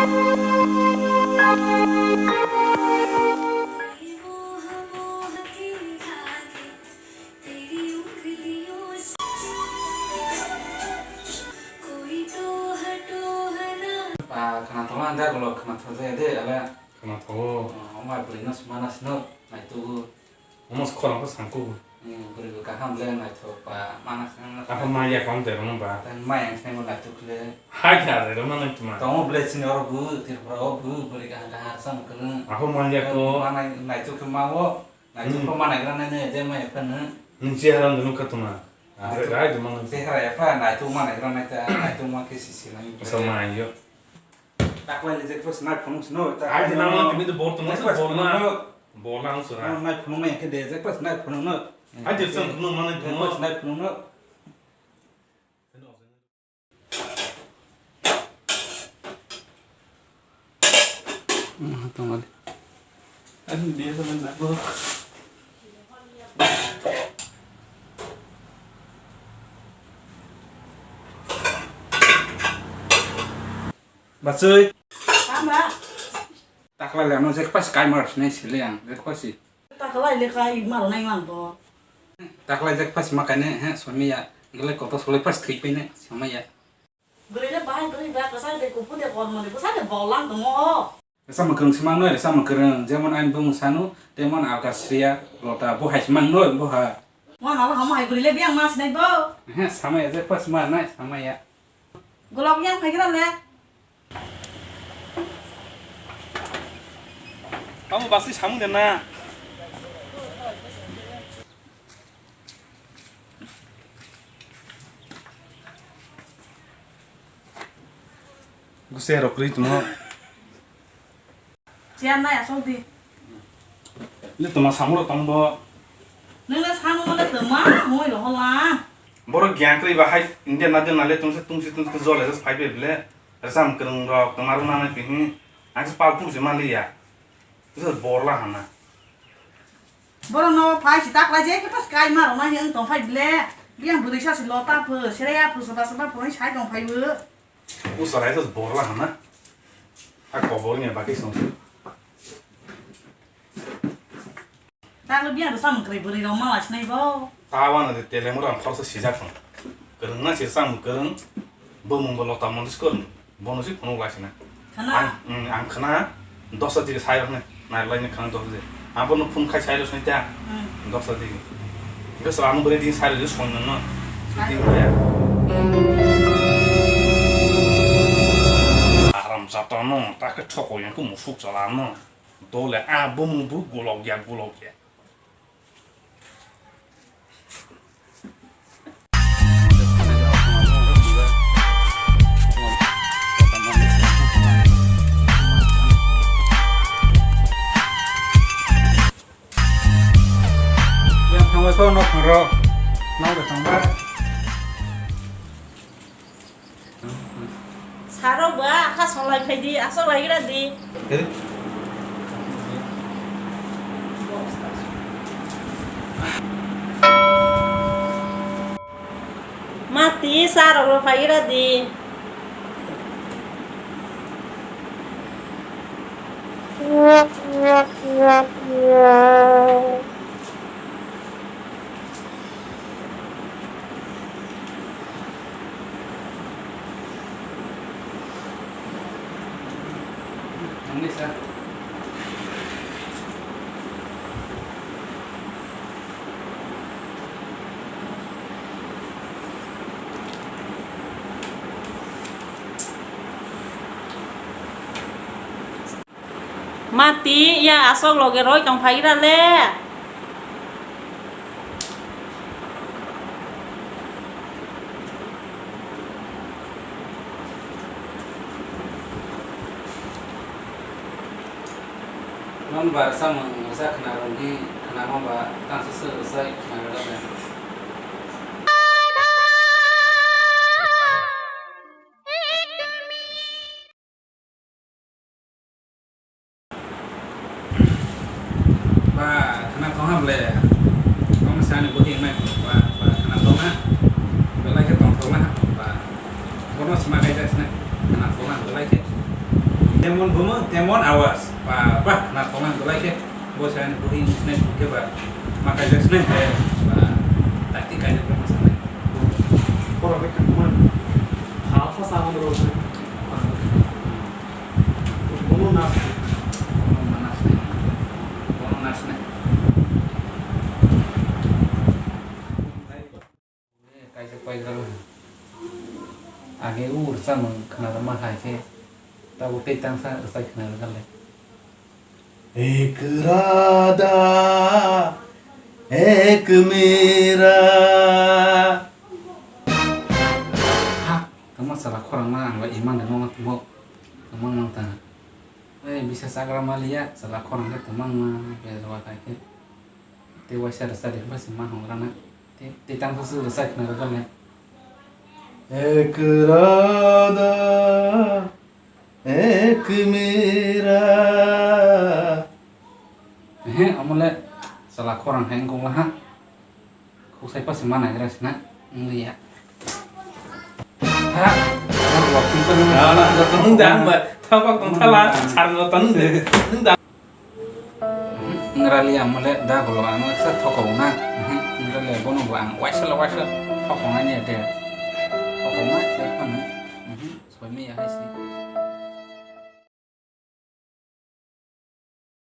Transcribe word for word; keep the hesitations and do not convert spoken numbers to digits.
Ba, khwnathokma ang dak ulo khwnathok jaya de, ala. Khwnathok o. Oh, omo bai bwrwi no sima na sino, naitugo. Omo se khorang khe sangkugo. Hmm, bwrwi bo kaham le naithok ba, mana sina na. Apa maya kam de rong ba. Tang maya ang sina bo naithok le. Hai kha de rong na tuma. Tongo ble sini oro bu, tir pura o bu, bwrwi kaham kaham sam kwrwng. Apa maya ko. Mana naithok khe ma o. Naituk Hmm. ko manai gra nai ne, je mai phano. Nung che haram dunu ka tuma. Ah, Naituk rai dunu. Te hara ya pha, naituk manai gra nai ta, naituk ma ke sisi nai. Asa ma yo. Taklai le je kos nai phunuk sino, ta Ai dina ma tumi to bor to ma bor na. Bor na sura. Nai phunuk mai ke de, je kos nai phunuk no. Ai de sang phunuk ma nai phunuk. Nai phunuk no. Tongali. Bachoi. Tama. Taklai le ano jek pas kai mar sini sile ang jek pasi. Taklai le kai mar nai mang to. Taklai jek pas ma kai ne he somiya. Gele koto solai pas thik pe ne somiya. Bwrwi le bahai bwrwi ba kwchak de kuphur de kormo de bwsa de bol lang tongo o. Resa mwkhwrwng se mang noi, resa mwkhwrwng. Jemon ani bumung sanu, temon alka sriya lota bo hai se mang noi bo ha. Mo na hamo hai bwrwi le biyang ma sinai bo. He samaya je pas ma nai samaya. Golok yang phai gra le. Amo basi samung de na. Guse rok ri tuma. Chair nai asok di. Ni tuma samuro tong bo. Nila sanu male tuma moi rohola. Boro gyang kri bahai India na din nale tungse tungsi tungsi jole jas phai be ble. Rasam krung rok tuma runa nai pihi. Ang se pal pung se mali ya. Kisa borla hana. Borok no phai si taklai je khe pas kai ma rok nai wng tong phai ble. Biyang bwrwi sa si lota pho, sereya pho, soba soba pho sai tong phai bo. Usa rai sos borla hana. A kobor ni baki song. Takle biyang rok samung kwrwi bwrwi rok ma lai sinai bo. Tawa no de telemo ram khorsa sijak thang. Kwrwng na se samung kwrwng. Bo mung bo lota mondis kwrwng. Bono si phunuk lai sina. Khana? Ang, mm, ang khana dosa dige sai rok ne. Nai lai ne khana dosa dige. Ang bono phun khai sai rok sini ta. Hmm. Dosa dige. Ige sala no bere din sai rok song no. Sai. Din ya. Aram jata no, ta ke thoko yang ko musuk sala no. Dole a bo mung bu gulok ya, gulok ya. Yang thangbai kho nok thangrok. Nok de thangbai. Sarok ba, akha solai phai di, asok lai gra di. Kiri. Mati, sarok rok phai gra di. Mati, ya asok loge roi tong phai gra le. Non bar samung sa khna rong hi khna ma ba tang sa sa sa khna rong ba. Ba, khna thok ha ble. Tong sa ni bo hi mai ba, ba, khna thok ha. Belai khe tong thok ha. Ba, bono sma kai jak sna. Khna thok ha, belai khe. Temon bumung, temon awas. Ba, ba, na koman belai khe. Bo saya ni buhi ni snai buke ba. Makai jak snai, ba, ba, taktik kaijak ma sanai. Pora bai kha koman. Half a sound ro. Bono nas. Bono nas. Bono nas. Kaisa paijak. Age ur chamung khna ma hai khe. Tabo tei tangsa rwchai khna rwkha le. Ek rada, ek mera. Ha, tama sala khorang ma ang ba iman de nong tamo. Tamo nang ta. Ei, bisa sagra maliya, sala khorang khe tamo ma, be wa kai khe. Tei waisa rwchadi ba se ma hwngrana. Tei, tei tangsa se rwchai khna rwkha le. Ek rada, ek mera. Ehe, omo le sala khorang hai wngkok la ha. Khuk sai pa se ma naigra se na, wng ya. Ha, ha, walking pa nang. Na, na, na, tong da, ba, tabak tong thala, sar no tong de. Wng da. Ngrali ang mole da bolo ang sa thokong na. Ngrali bono bo ang waisa la waisa thokong ani de. Thokong ma se phano. Soi me ya hai si.